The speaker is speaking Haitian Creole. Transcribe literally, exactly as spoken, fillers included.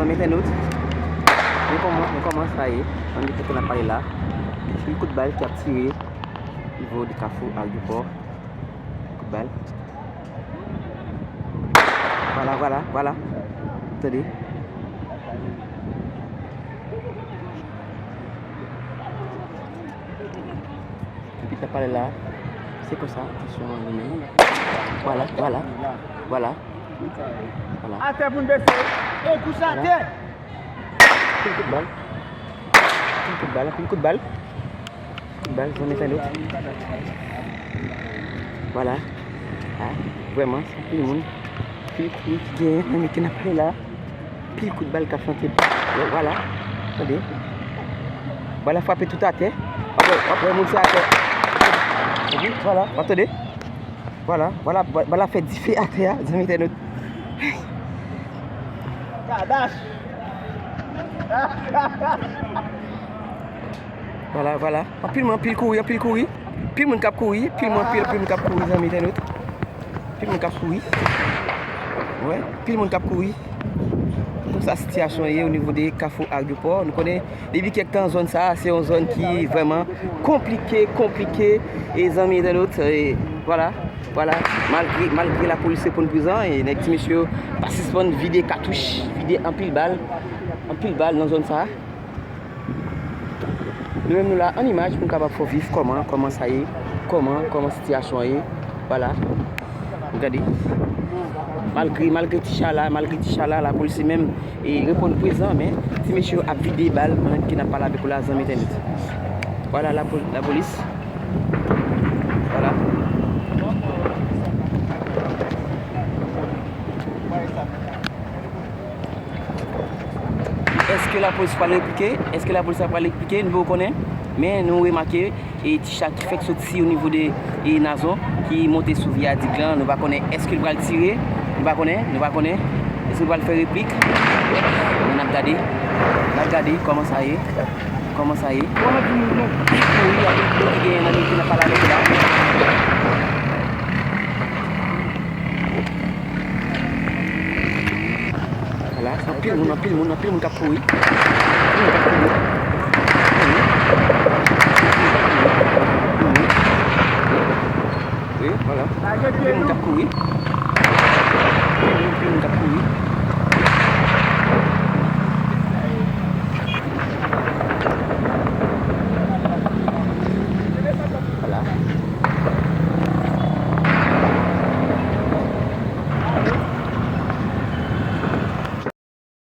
Entènot, nou kòman, nou kòman sa ye? Ann, kote n ap pale la. Anpil kout bal k ap tire nivo de Kafou Aryopò. Kout bal. Vwala, vwala, vwala. Tande. Epi t ap pale la. Se konsa, kesyon an li menm. Vwala, vwala, vwala. Vwala. Atè pou n bese. E kouche atè. Anpil kout bal. Anpil kout bal, anpil kout bal. Kout bal, zanmi entènot. Vwala. A, vrèman, se anpil moun. Anpil kout ki genyen nan men ki n ap pale la. Anpil kout bal k ap chante. Vwala. Tande. Bal la frape tout atè. W ap wè, w ap wè moun se atè. Vwala, w ap tande. Vwala, vwala, bal la fè dife atè a, zanmi entènot. Kadash. Vwala, vwala. Anpil moun, anpil kouri, anpil kouri. Anpil moun k ap kouri, anpil moun, anpil, anpil moun k ap kouri, zanmi entènot. Anpil moun k ap kouri. Wè, anpil moun k ap kouri. Konsa sitiyasyon ye o nivo de Kafou Aryopò. Nou konnen, depi kèk tan, zòn sa a, se yon zòn ki vrèman konplike, konplike. E zanmi entènot, e vwala, vwala. Malgre, malgre lapolis reponn prezan, e nèg ti mesye yo pa sispann vide katouch, vide anpil bal, anpil bal nan zòn sa a. Nou menm nou la an imaj pou n kapab fè w viv kòman, kòman sa ye, kòman, kòman sitiyasyon an ye. Vwala. Gade. Malgre, malgre ti cha la, malgre ti cha la, lapolis li menm, e, reponn prezan, men ti mesye yo ap vide bal pandan ke n ap pale avèk ou la, zanmi entènot. Vwala, lapo-, lapolis. Vwala. Èske lapolis pral replike? Èske lapolis la pral replike? Nou poko konnen. Men nou remake, e, ti cha ki fèk soti o nivo de, e, Nazon, ki monte sou Viyadik lan. Nou pa konnen èske l pral tire. Nou pa konnen, nou pa konnen. Èske l pral fè replik? Men n ap gade. N ap gade kòman sa ye. Kòman sa ye? Kòman di nou non? Kouri avèk moun ki genyen nan men ki n ap pale avèk ou la. Vwala, se anpil moun, anpil moun, anpil moun k ap kouri. Anpil moun k ap kouri. Wi, vwala. Anpil moun k ap kouri. Anpil moun, anpil moun k ap kouri.